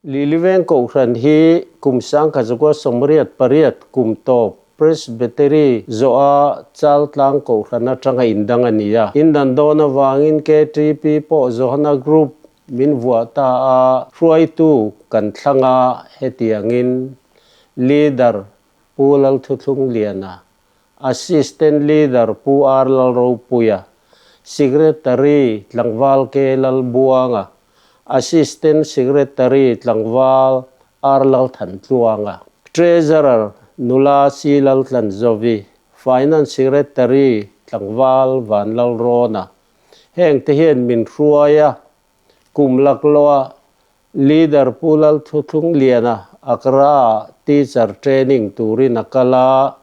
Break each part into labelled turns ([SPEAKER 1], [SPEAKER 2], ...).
[SPEAKER 1] Liliveng Kohhran hi kum 1988 kum tawp Presbytery zawha Chaltlang Kohhran atanga indang a ni a. Indan dawn avangin KTP pawh Johana Group min vuah ta a, hruaitu kan thlang a, hetiangin Leader Pu Lalthuthlungliana, Assistant Leader Pu R Lalropuia, Secretary Tlangval K Lalbuanga, Assistant Secretary Tlangval R Lalthantluanga, Treasurer Nula C Laltlanzovi, Finance Secretary Tlangval Vanlalrawna. Hengte hian min hruai a, kum laklawha Leader Pu Lalthuthlungliana Accra-ah teacher training turin a kal a,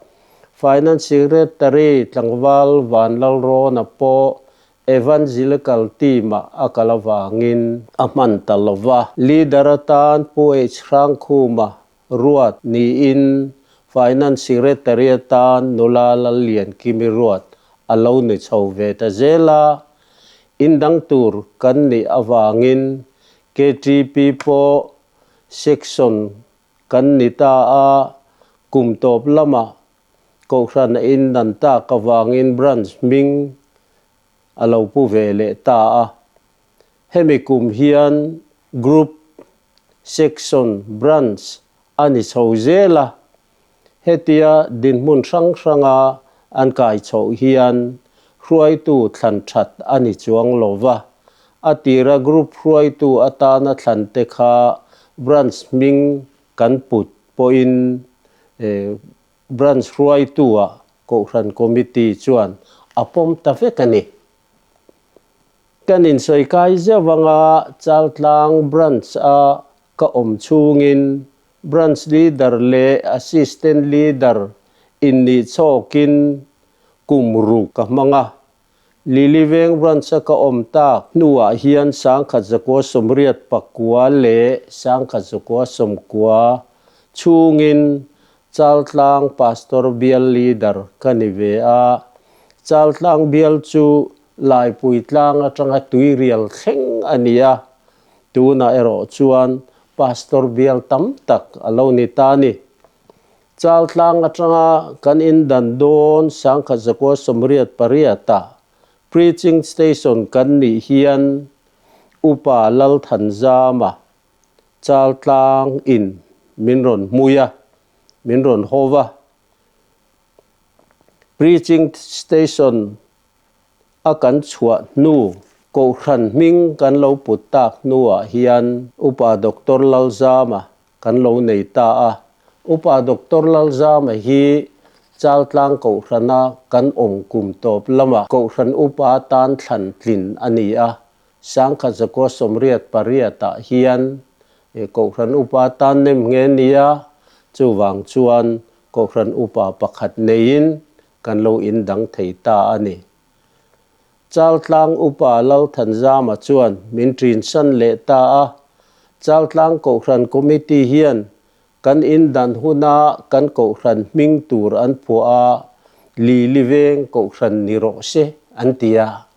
[SPEAKER 1] Finance Secretary tlangval Vanlalrawna pawh Evangelical team-ah a kal avangin a hman ta lo va. Leader atan Pu H Hrangkhuma ruat niin Finance Secretary atan nula Lalliankimi ruat a lo ni chho ve ta zel a. Indang tur kan nih avangin KTP pawh section kan ni ta a, kum tawp lamah Kohhran a indan tak avangin branch hming a lo pu ve leh ta a. Hemi kum hian group, section, branch a ni chho zel a, hetia dinhmun hrang hranga an kai chhoh hian hruaitu thlan that a ni chuang lo va, a tira group hruaitu atana thlante kha branch hming kan put pawhin branch hruaitua Kohhran Committee chuan a pawm ta vek a ni. Kan insawi kai zeuh anga Chaltlang Branch-a ka awm chhungin Branch Leader leh Assistant Leader innih chhawkin kum ruk ka hmang a. Liliveng Branch-a ka awm tak hnuah hian 1989 leh 1990 chhungin Chaltlang Pastor Bial Leader ka ni ve a. Chaltlang Bial chu Laipui tlang atanga tuirial thleng a ni a, tunah erawh chuan Pastor bial tam tak a lo ni ta a ni. Chaltlang atanga kan indan dawn 1988-ah Preaching Station kan nih hian Upa Lalthanzama Chaltlang in min rawn hmui a, min rawn haw va. Preaching Station a kan chhuah hnu, Kohhran hming kan lo put tak hnuah hian Upa Doctor Lalzama kan lo nei ta a. Upa Doctor Lalzama hi Chaltlang Kohhrana kan awm kum tawp lama Kohhran Upa atan thlan tlin a ni a. 1988-ah hian Kohhran Upa atan nem nge nia, chuvang chuan Kohhran Upa pakhat neiin kan lo indang thei ta a ni. Chaltlang Upa Lalthanzama chuan min ṭinsan leh ta a, Chaltlang Kohhran Committee hian kan indan huna kan Kohhran hming tur an phuah a, Liliveng Kohhran ni rawh se an ti a,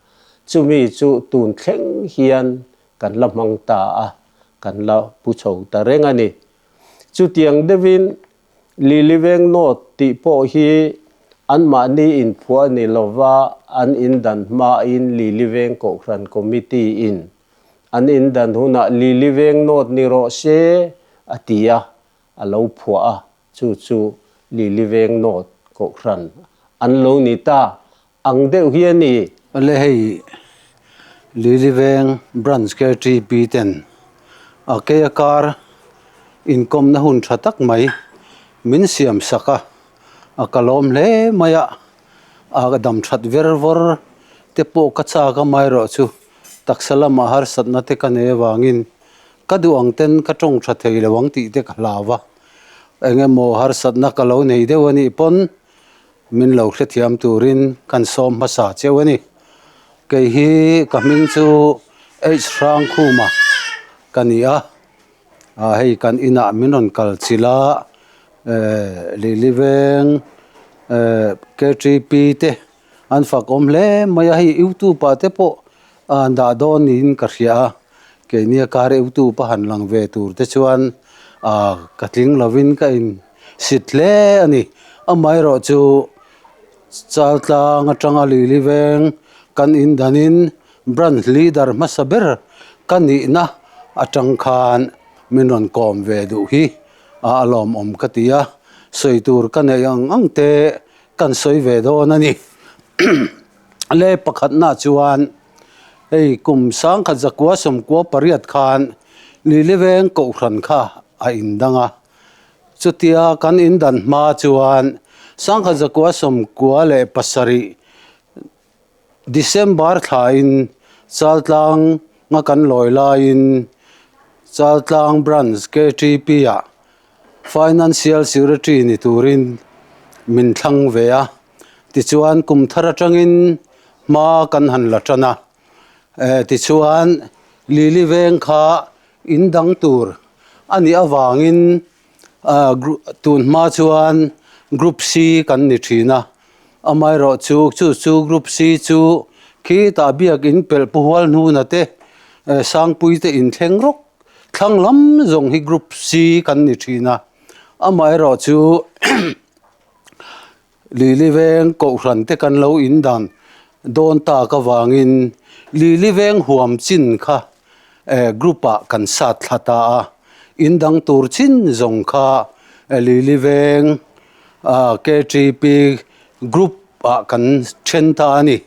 [SPEAKER 1] chumi chu tun thleng hian kan la hmang ta a, kan la pu chho ta reng a ni. Chutiang deuhin Liliveng North tih pawh hi anmahni inphuah ni lova an indan hmain Liliveng Kohhran Committee in an indan hunah Liliveng North ni rawh se a ti a, a lo phuah a, chu chu Liliveng North Kohhran an lo ni ta ang deuh hi a ni.
[SPEAKER 2] Awle hei Liliveng Branch KTP ten a kei a kar inkawmna hun tha tak mai min siam sak a, a ka lawm hle mai a, a dam that ver vawr te pawh ka chak a amaherawhchu taksa lamah harsatna te ka nei avangin ka duh ang ten ka tawng tha thei lo ang tih te ka hlau a, eng emaw harsatna ka lo nei deuh a nih pawn Min lo hrethiam turin kan sawm hmasa cheu a ni. Kei hi ka hming chu H Hrangkhuma ka ni a, hei kan inah min rawn kal chilh a, Liliveng KTP te an fak awm hle mai a, hei youtube ah te pawh an dah dawn niin ka hria a. Keini a kar eutu pa han lang ve tur te chuan ka tling lovin ka in sit hle a ni. Amaherawh chu Chaltlang atanga Lili veng kan in danin branch leader hmasa ber ka nihna atang khan min rawn kawm ve duh hi a lawmawm ka ti a, sawi tur ka neih ang ang te kan sawi ve dawn a ni. Le pakhatna chuan hei kum sangkhat zakua sawmkua pariat khan Liliveng Kohhran kha a indang a, chutia kan indan hma chuan sangkhat zakua sawmkua leh pasarih December thlain Chaltlang nga kan lawi laiin Chaltlang Branch KTP ah Financial Secretary ni turin min thlang ve a, tichuan kum thar atangin hma kan han la tan a, tichuan Lili veng kha in dang tur a nih avangin tun hma chuan Group C kan ni thin a, amaherawh chu chu chu Group C chu khitah biakin pelh pu hual hnuna te Sangpui te inthleng rawk Thlang lam zawng hi Group C kan ni thin a, amaherawh chu Lili veng Kohhran te kan lo in dan dawn tak avangin Lili veng huam chin kha group ah kan sat thla ta a, in dang tur chin zawng kha Lili veng KTP group ah kan then ta a ni.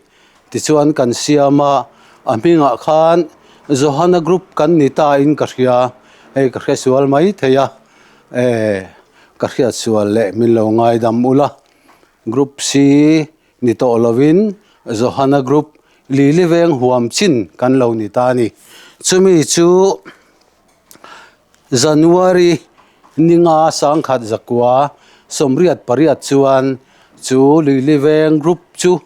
[SPEAKER 2] Tichuan kan siam a, a hmingah khan Johana group kan ni ta in ka hria, hei ka hre sual mai thei a, eh ka hriat sual leh min lo ngaidam ula, Group C ni tawh lovin Johana group Lili veng huam chin kan lo ni ta a ni. Chumi chu January ninga sangkhat zakua sawmriat pariat chuan chu Lili veng group chu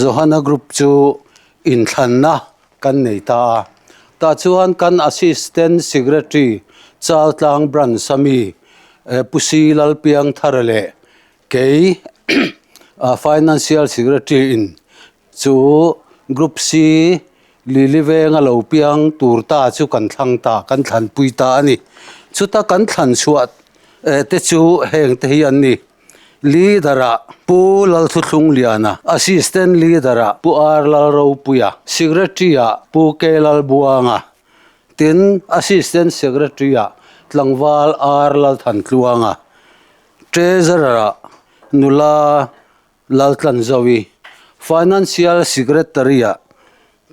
[SPEAKER 2] Johana group chu inthlanna kan nei ta a, tah chuan kan Assistant Secretary Chaltlang Branch a mi Pu Si Lalpiangthara leh kei Financial Secretary in chu Group C Lili venga lo piang tur ta chu kan thlang ta, kan thlanpui ta a ni. Chuta kan thlan chhuah te chu heng te hi an ni. Leader-ah Pu Lalthuthlungliana, Assistant Leader-ah Pu R Lalropuia, Secretary-ah Pu K Lalbuanga, tin Assistant Secretary-ah Tlangval R Lalthantluanga, Treasurer-ah Nula Laltlanzovi, Financial Secretary-ah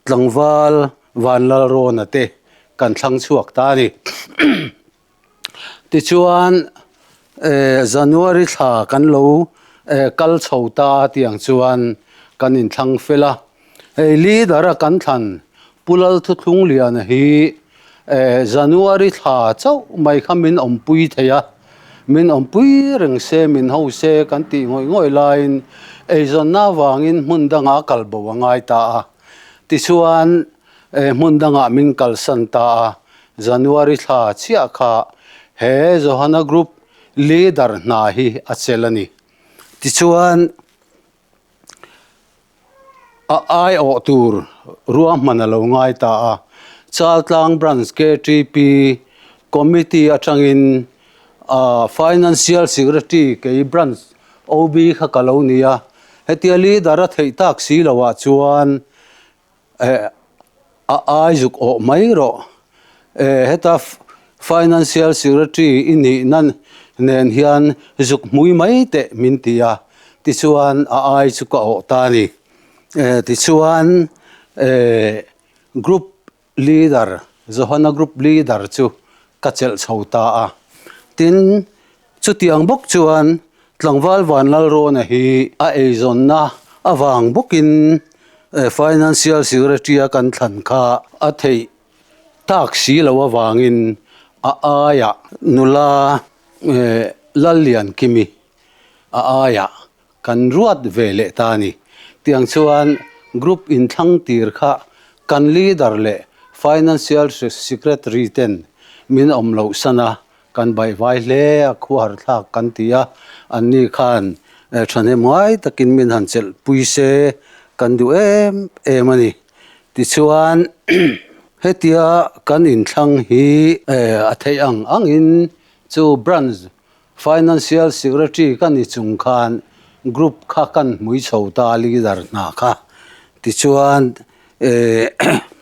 [SPEAKER 2] Tlangval Vanlalrawna te kan thlang chhuak ta a ni. Tichuan January thla kan lo kal chho ta tiang chuan kan inthlang fel a, hei leader a kan thlan Pu Lalthuthlungliana hi January thla chauh mai kha min awmpui thei a, min awmpui reng se min ho se kan tih ngawih ngawih laiin eizawnna avangin hmun dangah kal bo a ngai ta a, tichuan hmun dangah min kalsan ta a. January thla chiah kha he Johana Group leader hna hi a chelh a ni. Tichuan, a aiawh tur ruahman a lo ngai ta a, Chaltlang Branch KTP Committee atangin Financial Secretary kei Branch OB kha ka lo ni a, hetia leader a theih tak si loah chuan A ai zuk awh mai rawh. Heta Financial Secretary i nih nan nen hian zuk hmui mai teh min ti a, tichuan a ai chu ka awh ta a ni. Tichuan Group Leader, Johana Group Leader chu ka chelh chho ta a. Tin, chutiang bawk chuan Tlangval Vanlalrawna hi a eizawnna avang bawkin Financial Secretary a kan thlan kha a theih tak si lo avangin a aiah nula Lalliankimi a aiah kan ruat ve leh ta a ni. Tiang chuan group inthlang tir kha kan leader leh financial secretary ten min awm loh san a, kan baihvai hle a, khuahar thlak kan ti a, anni khan thahnem ngai takin min han chelh pui se kan duh em em a ni. Tichuan Hetia kan inthlang hi a theih ang angin chu Branch Financial Secretary ka ni chung khan group kha kan hmui chho ta leader hna kha. Tichuan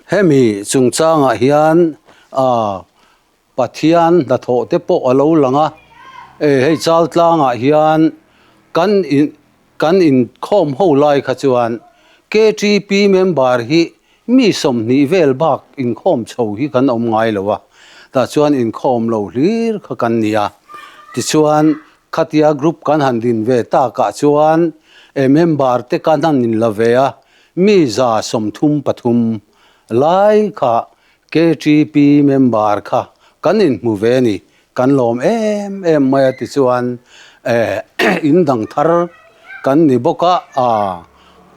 [SPEAKER 2] hemi chungchangah hian Pathian hnathawh te pawh a lo lang a, hei Chaltlangah hian kan in kan inkhawm ho lai kha chuan KTP member hi mi 20 vel bak inkhawm chho hi kan awm ngai lo a, tah chuan inkhawm lo hlir kha kan ni a. Tichuan khatia group kan han din ve takah chuan member te kan han inla ve a, mi 133 lai kha KTP member kha kan inhmu ve a ni, kan lawm em em mai a tichuan in dang thar kan ni bawk a,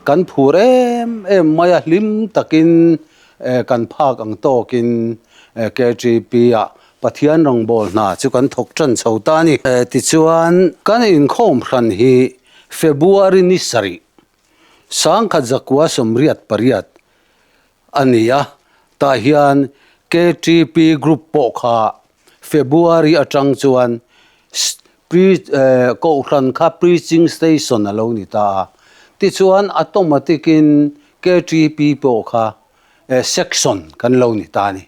[SPEAKER 2] kan phur em em mai a, hlim takin kan phak ang tawkin KTP ah Pathian rawngbâwl hna chu kan thawk ṭan chho ta a ni. Tichuan kan inkhawm hran hi February ni sarih 1988 a ni a, tah hian KTP Group pawh kha February atang chuan Kohhran kha Preaching Station a lo ni ta a, tichuan automatic in KTP pawh kha Section kan lo ni ta a ni.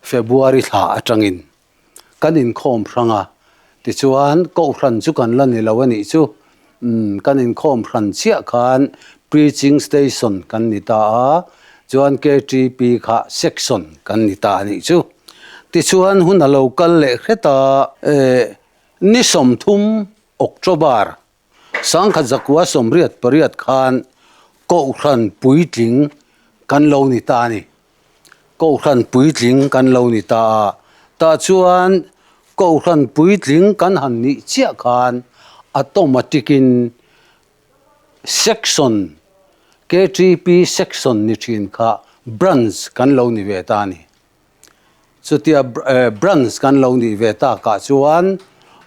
[SPEAKER 2] February thla atangin kan inkhawm hrang a, tichuan Kohhran chu kan la ni lo a nih chu, umm kan inkhawm hran chiah khan Preaching Station kan ni ta a, chuan KTP kha Section kan ni ta a nih chu. Tichuan hun a lo kal leh hret a, eh ni 30 October 1988 khan Kohhran puitling kan lo ni ta a ni. Kohhran puitling kan lo ni ta a, tah chuan Kohhran puitling kan han nih chiah khan automatic in Section, KTP Section ni thin kha Branch kan lo ni ve ta a ni. Chutia branch kan lo nih ve takah chuan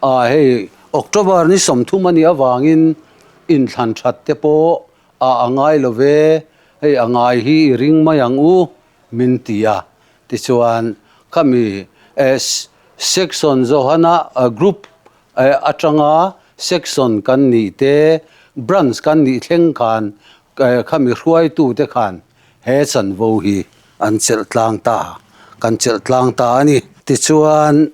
[SPEAKER 2] hei October ni 30 a nih avangin inthlan that te pawh a ngai lo ve, hei a ngai hi i ring mai ang u min ti a. Tichuan khami section Johana group atanga section kan nih te branch kan nih thleng khan khami hruaitute khan He chanvo hi an chelh tlang ta, kan chelh tlang ta a ni. Tichuan,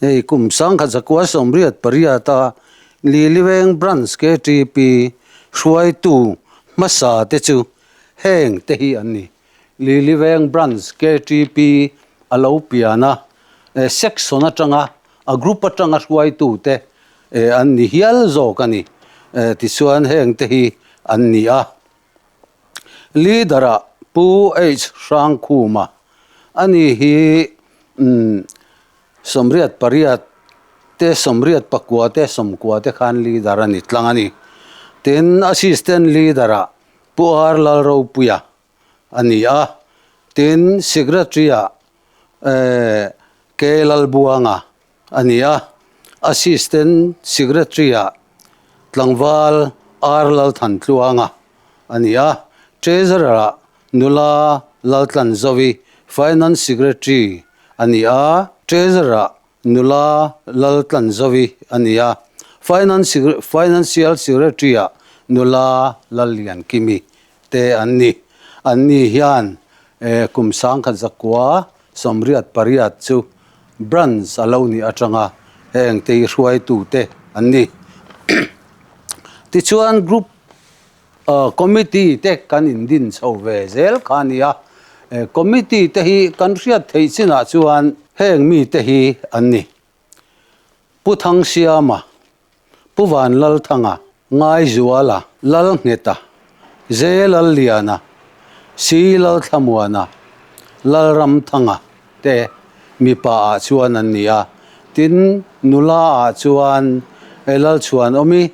[SPEAKER 2] hei kum 1988 a Liliveng Branch KTP hruaitu hmasa te chu heng te hi an ni. Liliveng Branch KTP a lo pian a, section atanga a group atanga hruaitu te an ni hial zawk a ni. Tichuan heng te hi an ni a. Leader-ah Pu H. Hrangkhuma a ni hi 88 te 89 te 90 te khan leader a ni tlang a ni. Tin, Assistant Leader-ah Pu R. Lalropuia a ni a. Tin, Secretary-ah K. Lalbuanga a ni a, Assistant Secretary-ah tlangval R Lalthantluanga a ni a, Treasurer-ah nula Laltlanzovi, Finance Secretary a ni a, Treasurer-ah nula Laltlanzovi a ni a, Finance Financial Secretary-ah nula Lalliankimi te an ni. Anni hian kum 1988 chu Branch a lo nih atanga heng te hi hruaitute an ni. Tichuan group committee te kan indin chho ve zel kha a ni a, committee te hi kan hriat theih chinah chuan heng mite hi an ni. Pu Thangsiama, Pu Vanlalthanga, Ngaizuala, Lalngheta, Zelalliana, Si Lalthlamuana, Lalramthanga te mipa ah chuan an ni a, tin nula ah chuan Lalchhuanawmi,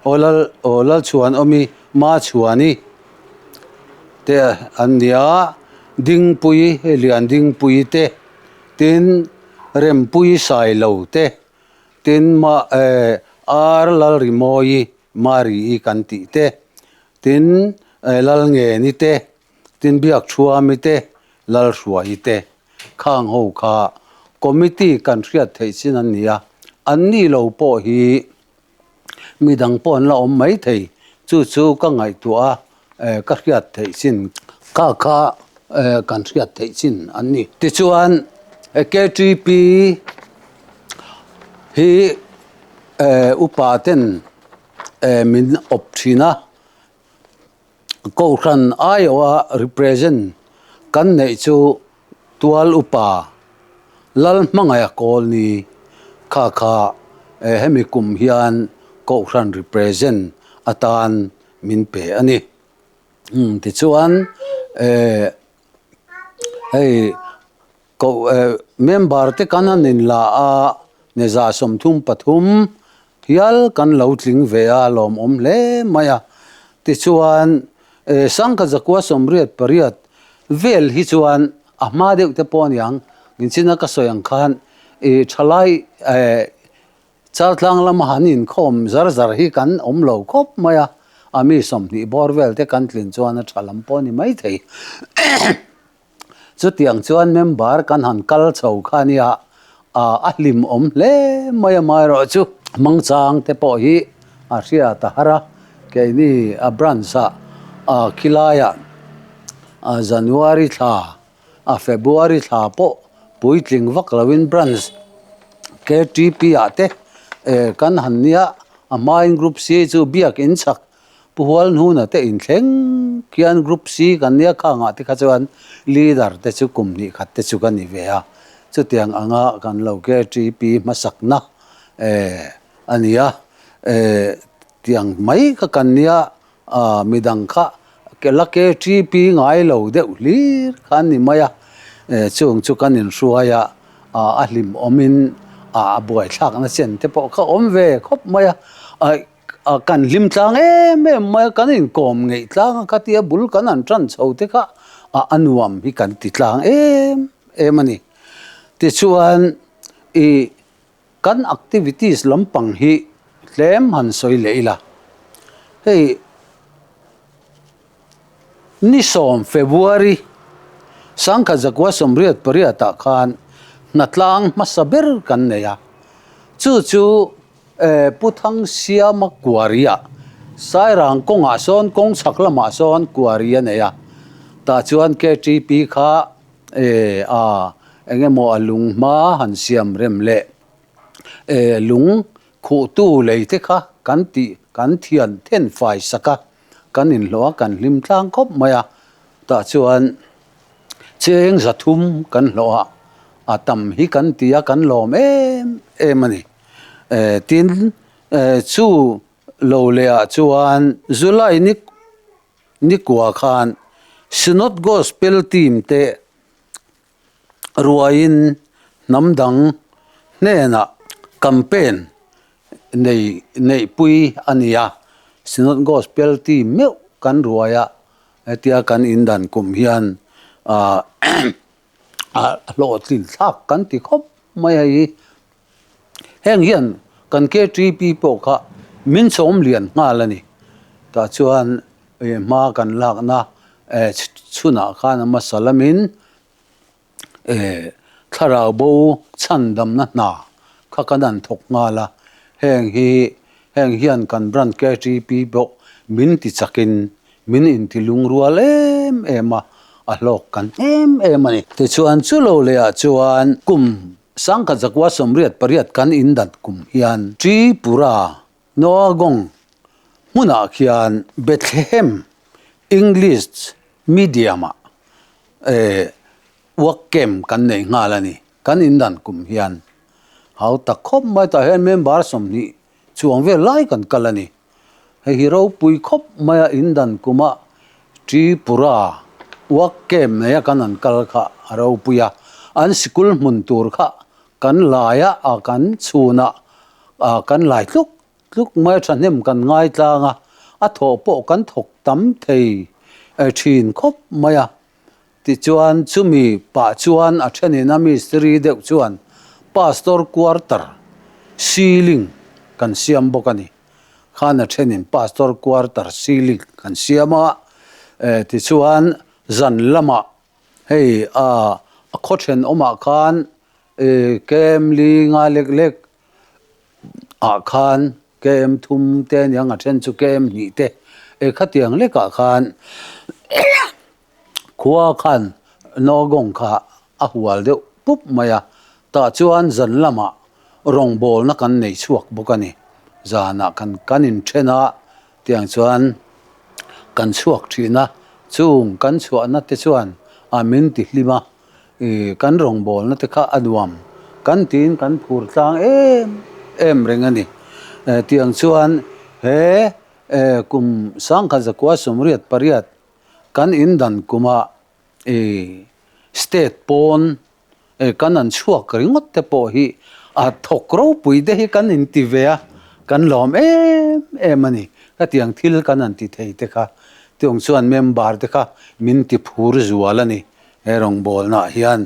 [SPEAKER 2] aw Lal aw Lalchhuanawmi Machhuani te an ni a, Dingpui Liandingpui te, tin Rempui Sailo te. Tin ma eh Ar Lalrimawi Mari-i kan tih te, tin Lalngeni te, tin Biakthuami te, Lalhruaii te khang ho kha committee kan hriat theih chin an ni a, an ni lo pawh hi midang pawh an la awm mai thei, chu chu ka ngaihtuah a, ka hriat theih chin kha kha kan hriat theih chin an ni. Tichuan KTP hi upa ten min awp thin a, Kohhran aiawha represent kan neih chu tual upa Lalhmangaih a kawl ni kha kha hemi kum hian Kohhran represent atan min pe a ni. Tichuan hei Koh member te kan han inla a, ni 33 hial kan lo tling ve a, lawmawm hle mai a. Tichuan 1988 vel hi chuan a hma deuh te pawh a niang, inchina ka sawi ang khan i thalai Chaltlang lama han inkhawm zar zar hi kan awm lo khawp mai a, a mi 20 bawr vel te kan tlin chuan a tha lam pawh a ni maithei. Chutiang chuan member kan han kal chho kha nia, a hlim awm hle mai a amaherawhchu hmangchang te pawh hi a hriat a har a, keini a branch ah khilaiah January thla a February thla pawh puitling vak loin branch KTP ah te kan han nia, a hmain group C chu biakin chhak Pu Hualhnuna te inthleng khian Group C kan nia khangah te kha chuan leader te chu kum hnih khat te chu ka ni ve a, chutiang anga kan lo KTP hmasakna a ni a, tiang mai kha kan nia midang kha la KTP ngai lo deuh hlir kha an ni mai a, chung chu kan inhruai a, a hlimawmin a buaithlakna chen te pawh kha awm ve khawp mai a. Kan hlim tlang em em mai a, kan inkawm ngeih tlang a, khatia bul kan han tan chho te kha a nuam hi kan ti tlang em em a ni. Tichuan ih kan activities lampang hi tlem han sawi leh ila, hei ni 10 February 1988 ah khan hnatlang hmasa ber kan nei a, chu chu Pu Thangsiama Kuaria, Sairang kawngah sawn kawng chhak lamah sawn Kuari a nei a, tah chuan KTP kha a eng emaw a lung hma han siam rem leh lung khuhtu lei te kha kan tih kan thian then fai sak a, kan inhlawh a kan hlim tlang khawp mai a, tah chuan cheng 300 kan hlawh a, a tam hi kan ti a kan lawm em em a ni. Tin, chu lo lehah chuan July ni nikua khan Synod Gospel Team te ruaiin hnam dang hnenah campaign nei neihpui a ni a, Synod Gospel Team meuh kan ruai a, hetia kan indan kum hian a hlawhtlin thlak kan ti khawp mai a hi. Heng hian kan KTP pawh kha min chhawm lian nghal a ni. Tah chuan hma kan lakna chhunah khan a hmasa lamin thlarau bo chhandamna hna kha kan han thawk nghal a. Heng hi heng hian kan branch KTP pawh min ti chakin min inti lungrual em em a, a hlawk kan em em a ni. Tichuan chu lo lehah chuan kum 1988 kan indat kum hian Tripura Noagong hmunah khian Bethlehem English Medium-ah work camp kan nei nghal a ni. Kan indan kum hian hau tak khawp mai tah hian member 20 chuang vel lai kan kal a ni. Hei hi ropui khawp maia indan kuma Tripura work camp neia kan han kal kha a ropui a, an sikul hmun tur kha kan lai a, a kan chhun a, a kan lai tluk tluk mai thahnem kan ngai tlang a, a thawh pawh kan thawk tam thei thin khawp mai a. Tichuan chumi pah chuan a thenin a mistiri deuh chuan pastor quarter ceiling kan siam bawk a ni. Khan a thenin pastor quarter ceiling kan siam a, tichuan zan lamah hei. Hei a a khaw thenawmah khan kem li nga lek lek ah khan kem thum te a niang a then chu kem hnih te khatiang lekah khan khua khan Nowgong kha a hual deuh pup mai a, tah chuan zan lamah rawngbawlna kan nei chhuak bawk a ni. Zanah kan kan inthen a, tiang chuan kan chhuak thin a, chung kan chhuahna te chuan a min ti hlim a, ih kan rawngbawlna te kha a nuam kan tiin kan phur tlang em em reng a ni. Tiang chuan he kum sangkhat zakua sawmriat pariat kan indan kumah ih state pawn eh kan an chhuak ringawt te pawh hi a thawk ropui te hi kan inti ve a, kan lawm em em a ni. Khatiang thil kan han ti thei te kha tiang chuan member te kha min ti phur zual a ni he rawngbawlnaah hian.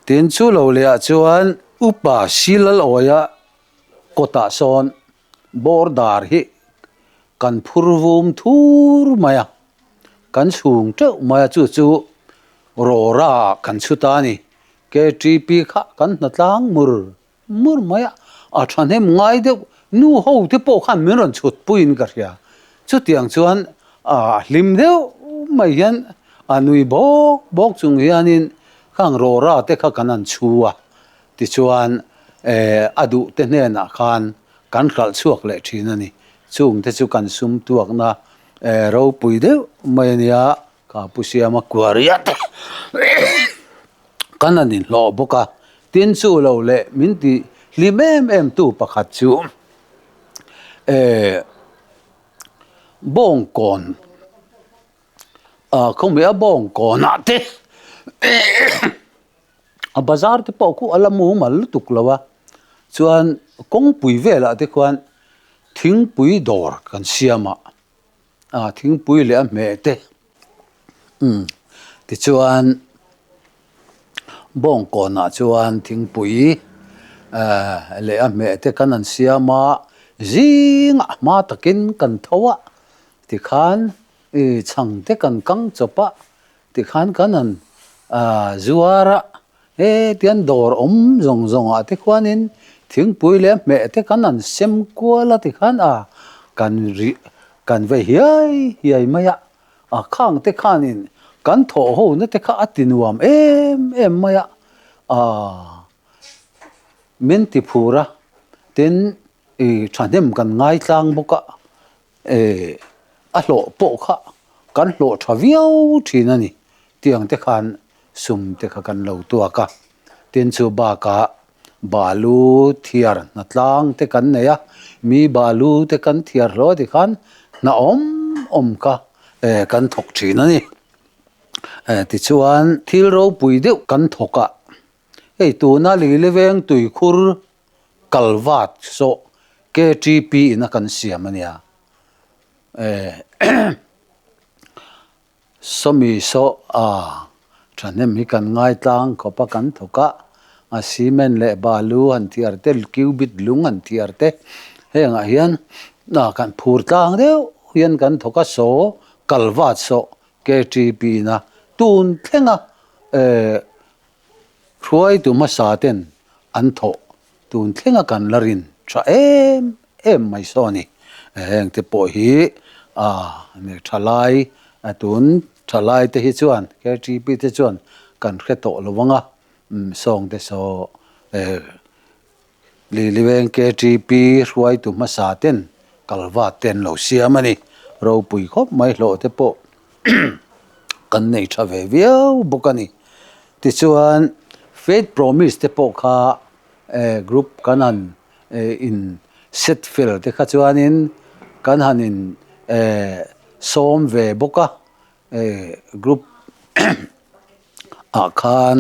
[SPEAKER 2] Tin chu lo leh ah chuan upa Silalawiah kawtah sawn border hi kan phur vum thur mai a, kan chhung teuh mai a chu chu rawra ah kan chhut a a ni. KTP kha kan hna tlang mur mur mai a, a thahnem ngai deuh nu ho te pawh khan min rawn chhut puiin ka hria. Chutiang chuan a hlim deuh mai hian a nui bawk bawk chung hianin khang rawra te kha kan han chhu a, tichuan eh a duh te hnenah khan kan hralh chhuak leh thin a ni. Chungte chu kan sum tuakna ropui deuh mai a nia, ka pu siama kuaria te kan han inhlawh bawk a. Tin chu lo leh min ti hlim em em tu pakhat chu bawngkawn khawmia bawngkawnah te A bazar te pawh khu a la mumal lutuk lo a, chuan kawngpui velah te khuan thingpui dawr kan siam a, ah thingpui leh a hmeh te umm tichuan bawngkawnah chuan thingpui eh leh a hmeh te kan han siam a, zingah hma takin kan tho a tikhan ih chhang te kan kang chawp a. Tikhan kan han zuar a, he tian dawr awm zawng zawng ah te khuanin thingpui leh hmeh te kan han sem kual a tikhan a kan rih kan vei hiai hiai mai a, a khang te khanin kan thawh ho na te kha a ti nuam em em mai a, ah min ti phur a, tin ih thahnem kan ngaitlang bawk a. Eh, a hlawh pawh kha kan hlawh tha viau thin a ni. Tiang te khan sum te kha kan lo tuak a. Tin chu bakah balu thiar hnatlang te kan nei a, mi balu te kan thiar hlawh ti khan hna awm awm kha eh kan thawk thin a ni. Eh tichuan thil ropui deuh kan thawk a, hei tuna Liliveng tuikhur Kalvat sawh KTP in a kan siam a nia. Sawmi sawh a thahnem hi kan ngai tlang khawp a kan thawk a, a cement leh balu han thiar te, cubit lung han thiar te hengah hian kan phur tlang deuh hian kan thawk a, saw Kalvat sawh KTP in a tun thleng a Hruaitu hmasa ten an thawh tun thlenga kan la rin tha em em mai saw a ni. Heng te pawh hi a thalai tun thalai te hi chuan KTP te chuan kan hre tawh lo ang a, sawng te saw Liliveng KTP hruaitu hmasa ten kalvat te an lo siam a ni. Ropui khawp mai hlawh te pawh kan nei tha ve viau bawk a ni. Tichuan Faith Promise te pawh kha group kan han in set fel te kha chuanin kan han in sawm ve bawk a, group ah khan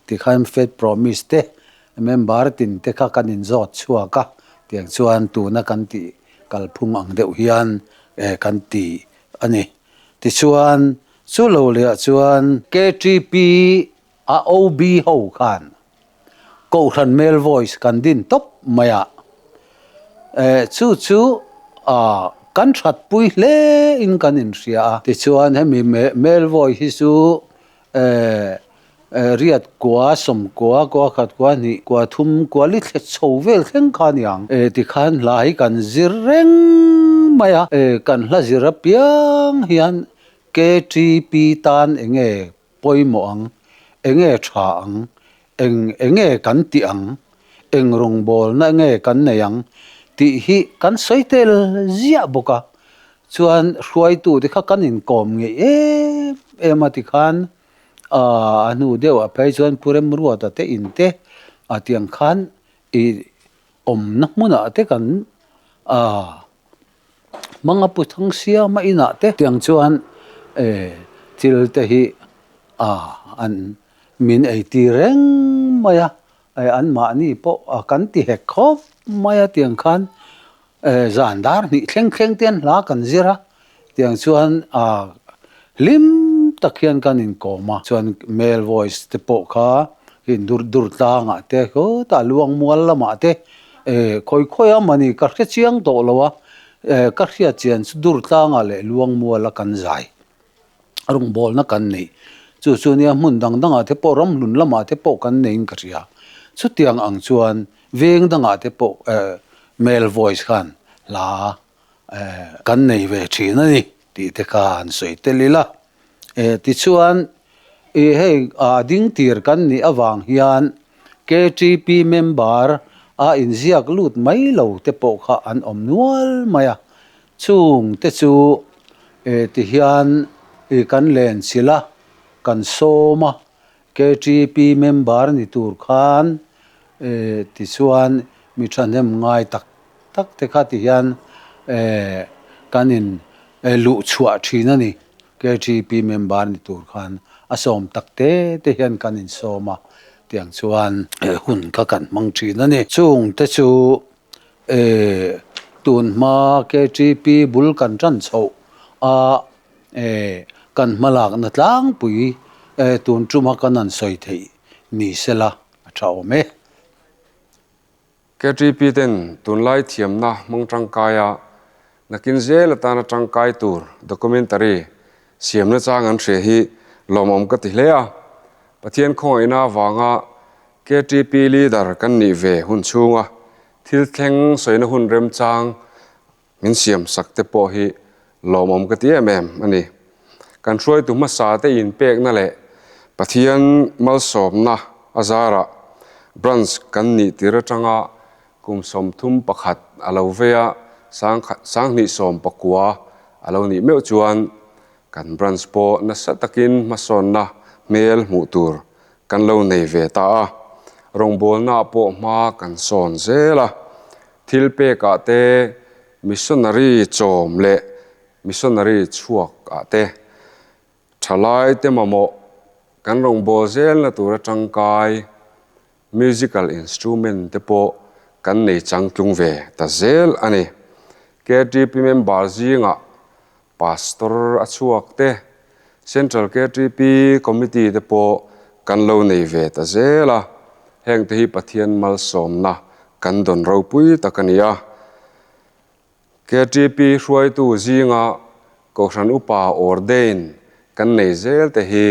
[SPEAKER 2] tikhan Faith Promise te member tin te kha kan in zawt chhuak a, tiang chuan tuna kan tih kalphung ang deuh hian kan ti a ni. Tichuan, chu lo lehah chuan KTP a OB ho khan Kohhran Male Voice kan din tawp mai a, chu chu kan thatpui hle in kan inhria a. Tichuan, hemi Male Voice hi chu Riat kua, sawm kua, kua khat kua hnih, kua thum, kua li thle chho vel thleng kha a ni ang. Tikhan hla hi kan zir reng mai a, kan hla zir apiang hian KTP tan eng nge pawimawh ang, eng nge tha ang, eng eng nge kan tih ang, eng rawngbawlna nge kan nei ang tih hi kan sawi tel ziah bawk a. Chuan hruaitute kha kan inkawm ngeih em em a tikhan a hnu deuhah phei chuan Pu Remruata te in te a tiang khan i awmna hmunah te kan hmang a pu thang siam a inah te tiang chuan thil te hi an min ei tir reng mai a anmahni pawh kan ti hek khawp mai a tiang khan Zan dar hnih thleng thleng te an hla kan zir a, tiang chuan hlim tak hian kan inkawm a, chuan male voice te pawh kha in dur dur tlangah te khawtah luang mual lamah te khawi khawi a mani ka hre chiang tawh lo a, ka hriat chian chu dur tlangah leh luang muala kan zai rawngbawlna kan neih chu chu nia hmun dang dangah te pawh ramhlun lamah te pawh kan neiin ka hria, chutiang ang chuan Veng dangah te pawh male voice khan hla kan nei ve thin a ni tih te kha han sawi tel ila. Tichuan i hei ding tir kan nih avang hian KTP member a inziak lut mai lo te pawh kha an awm nual mai a. Chung te chu tihian i kan len chilh a, kan sawm a, KTP member ni tur khan tichuan mi thahnem ngai tak tak te kha ti hian kan in luh chhuah thin a ni. KTP member ni tur khan a sawm tak te te hian kan in sawm a, tiang chuan hun kha kan hmang thin a ni. Chung te chu tun hma KTP bul kan tan chhoh a Kan hmalakna tlangpui tun tuma kan han sawi theih ni sela a tha awm e.
[SPEAKER 3] KTP ten tunlai thiamna hmang tangkaia nakin zel atana tangkai tur documentary siamna chang an hria hi lawmawm ka ti hle a. Pathian khawngaihna avanga KTP leader kan nih ve hun chhunga thil thleng sawina hun remchang Min siam sak te pawh hi lawmawm ka ti em em a ni. Kan hruaitu hmasa te inpekna leh Pathian malsawmna a zarah branch kan nih tir atanga kum 31 a lo vei a, 2019 a lo nih meuh chuan kan branch pawh nasa takin hmasawnna hmel hmuh tur kan lo nei ve ta a, rawngbawlnaah pawh hma kan sawn zel a. Thil pekah te, missionary chawm leh missionary chhuak ah te, thalai te mamawh kan rawngbâwl zelna tura tangkai musical instrument te pawh kan nei changtlung ve ta zel a ni. KTP member zingah Pastor a chhuak te, Central KTP Committee te pawh kan lo nei ve ta zel a, heng te hi Pathian malsawmna kan dawn ropui tak a ni a. KTP hruaitu zinga Kohhran Upa ordain kan nei zel te hi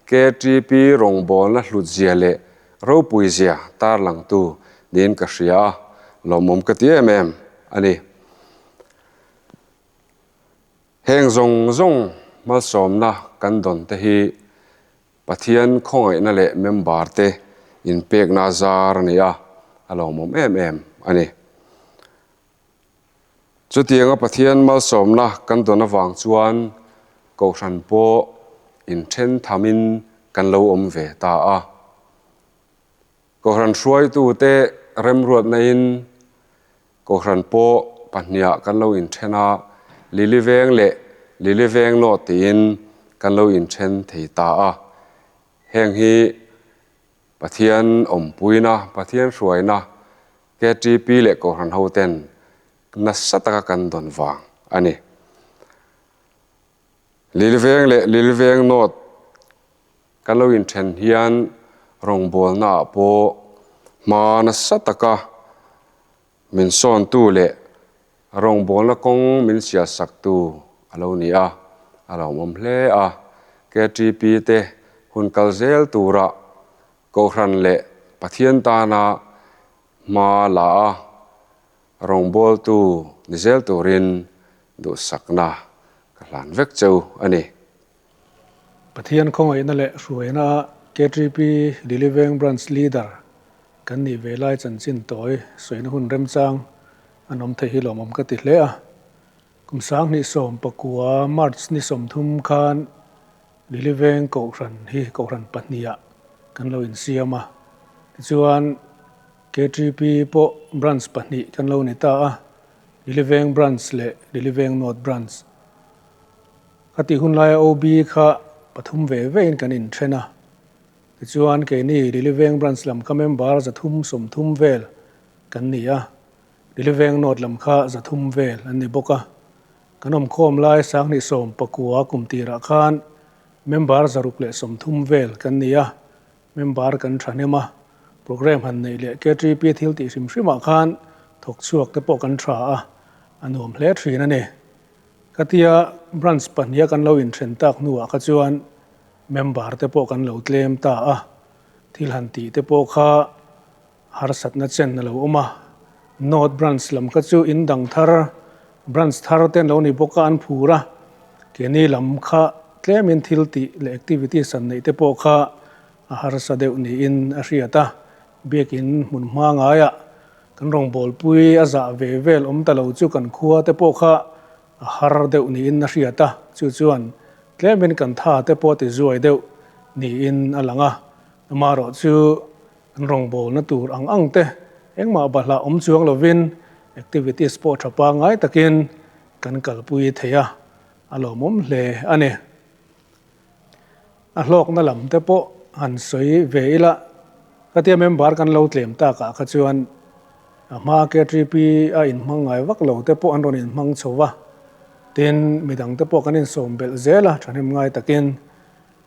[SPEAKER 3] KTP rawngbawlna hlutzia leh ropuizia tarlangtu niin ka hria a, lawmawm ka ti em em a ni. Heng zawng zawng malsawmna kan dawn te hi Pathian khawngaihna leh member te inpekna zar a ni a, a lawmawm em em a ni. Chutianga Pathian malsawmna kan dawn avang chuan Kohhran pawh inthen thamin kan lo awm ve ta a. Kohhran hruaitute remruatna-in Kohhran pawh pahniha kan lo inthen a, Lili Veng leh Lili Veng Nawh tiin kan lo inthen thei ta a. Heng hi Pathian awmpuina, Pathian hruaina, KTP leh Kohhran hoten nasa taka kan dawn vang a ni. Lili Veng leh Lili Veng Nawt Kan lo inthen hian rawngbawlnaah pawh hma nasa taka min sawntu leh rawngbawlna kawng min sialsaktu a lo ni a, a lawmawm hle a. KTP te Hun kal zel turah Kohhran leh Pathian tana hma la a, rawngbawltu ni zel turin duhsakna ka hlan vek cheu a ni.
[SPEAKER 4] Pathian khawngaihna leh hruaina ah KTP Liliveng Branch Leader kan nih ve lai chanchin tawi sawina hun remchang an awm thei hi lawmawm ka ti hle a. Kum 2019 March ni 30 khan Liliveng Kohhran hi Kohhran pahniha kan lo insiam a, tichuan KTP pawh Branch pahnih kan lo ni ta a, Liliveng Branch leh Liliveng North Branch. Khatih hun laia OB kha pathum ve vein kan inthen a, tichuan keini Liliveng Branch lam kha member 330 vel kan ni a, Liliveng North lam kha 300 vel an ni bawk a. Kan awmkhawm lai 2019 kum tirah khan member 630 vel kan ni a, member kan thahnem a, programme han neih leh KTP thil tih hrim hrimah khan thawk chhuak te pawh kan tha a, a nuam hle thin a ni. Khatia branch pahniha kan lo inthen tak hnuah kha chuan member te pawh kan lo tlem ta a, thil han tih te pawh kha harsatna chen a lo awm a, North Branch lam kha chu in dang thar, branch thar te an lo ni bawk a, an phur a, keini lam kha tlemin thil tih leh activities an neih te pawh kha a harsa deuh niin a hriat a, biakin hmun hma ngaiah kan rawngbawlpui a zah ve vel awm ta lo chu kan khua te pawh kha a har deuh niin a hriat a, chu chuan tlemin kan tha te pawh ti zuai deuh niin a lang a, amaherawh chu An rawngbawlna tur ang ang te engmah bahlah awm chuang lovin activities pawh tha pangngai takin kan kalpui thei a, a lawmawm hle a ni. A hlawkna lam te pawh han sawi ve ila, khatia member kan lo tlem takah kha chuan a hma KTP a inhmang ngai vak lo te pawh an rawn inhmang chho va, tin midang te pawh kan insawm belh zel a, thahnem ngai takin.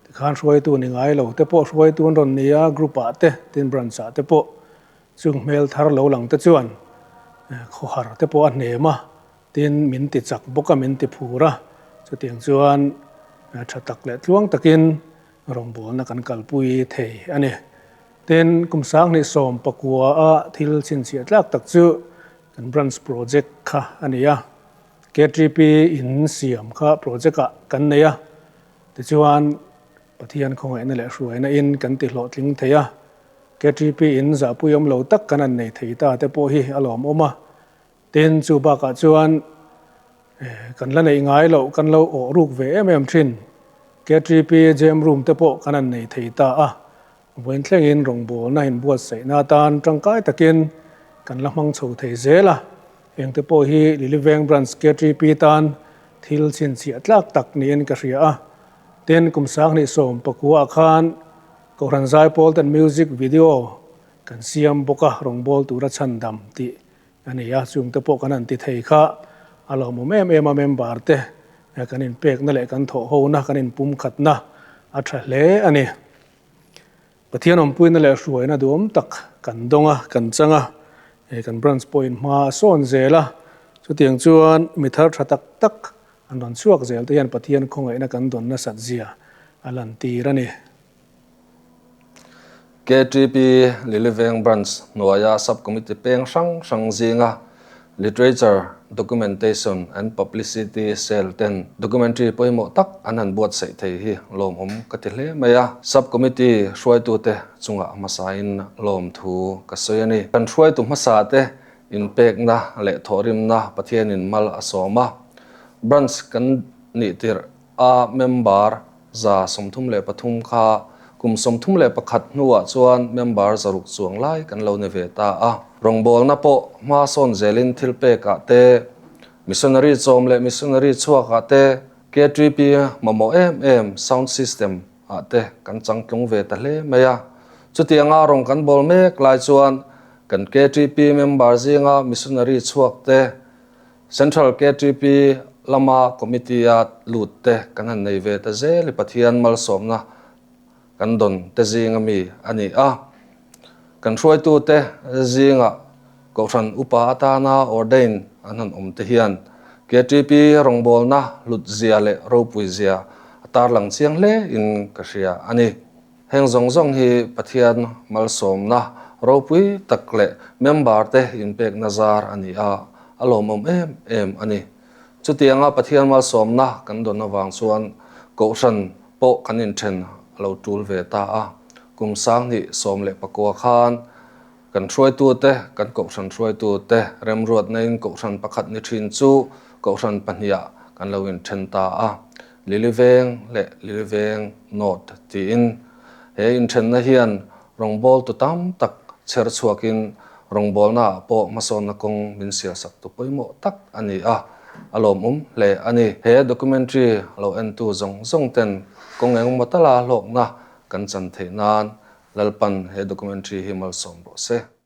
[SPEAKER 4] Tikhan hruaitu ni ngai lo te pawh hruaitu an rawn ni a, group ah te, tin branch ah te pawh chung hmel thar lo lang te chuan khawhar te pawh a hnem a, tin min ti chak bawk a, min ti phur a, chutiang chuan tha tak leh tluang takin rawngbawlna kan kalpui thei a ni. Tin, kum 2019 a thil chhinchhiah tlak tak chu kan branch project kha a ni a, KTP in siam kha project ah kan nei a. Tichuan, Pathian khawngaihna leh hruaina in kan ti hlawhtling thei a, KTP in zahpui awm lo tak kan han nei thei ta te pawh hi a lawmawm a. Tin, chu bakah chuan kan la neih ngai loh, kan lo awh ruk ve em em thin. KTP Gem Room te pawh kan han nei thei ta a. Vawiin thlengin rawngbawlna inbuatsaihna atan tangkai takin kan la hmang chho thei zel a. Engte pawh hi Liliveng Branch KTP tan thil chhinchhiah tlak tak niin ka hria a. Tin, kum 2019 ah khan Kohhran Zaipawl ten music video kan siam bawk a, rawngbâwl tura chhandam tih a ni a. Chungte pawh kan han ti thei kha a lawmawm em em a, member te kan inpekna leh kan thawhhona, kan inpumkhatna a tha hle a ni. Pathian awmpuina leh hruaina duhawm tak kan dawng a, kan chang a, kan branch pawhin hma a sawn zel a, chutiang chuan mi thar tha tak tak an rawn chhuak zel te hian Pathian khawngaihna kan dawn nasat zia a lantir a ni.
[SPEAKER 5] KTP Liliveng Branch hnuaia Sub-Committee peng hrang hrang zinga Literature, Documentation and Publicity Cell ten documentary pawimawh tak an han buatsaih thei hi lawmawm ka ti hle mai a. Sub-Committee hruaitute chungah hmasain lawmthu ka sawi a ni. Kan hruaitu hmasate inpekna leh thawhrimna Pathianin mal a sawm a. Branch kan nih tirh a member 133 kha kum 31 hnuah chuan member 600 chuang lai kan lo ni ve ta a. Rawngbawlna pawh hma sawn zelin thil pekah te, missionary chawm leh missionary chhuakah te, KTP mamawh em em sound system ah te kan changtlung ve ta hle mai a. Chutianga rawng kan bawl mek lai chuan kan KTP member zinga missionary chhuak te, Central KTP lama committee-a lut te kan han nei ve ta zel i Pathian malsawmna kan dawn te zinga mi a ni a. Kan hruaitute zinga Kohhran upa atana ordain an han awm te hian KTP rawngbawlna hlut zia leh ropui zia a tarlang chiang hle in ka hria a ni. Heng zawng zawng hi Pathian malsawmna ropui tak leh member te inpekna zar a ni a, a lawmawm em em a ni. Chutianga Pathian malsawmna kan dawn avang chuan Kohhran pawh kan inthen a lo tul ve ta a. Kum 2019 khan kan hruaitute, kan Kohhran hruaitute remruatnain Kohhran pakhat ni thin chu Kohhran pahnihah kan lo inthen ta a, Lily Veng leh Lily Veng North tiin. He inthenna hian rawngbawltu tam tak chher chhuakin rawngbawlnaah pawh hmasawnna kawng min sialsaktu pawimawh tak a ni a, a lawmawm hle a ni. He documentary lo entu zawng zawng ten kawng engemaw tala hlawkna kan chan theih nan Lalpan he documentary hi malsawm rawh se.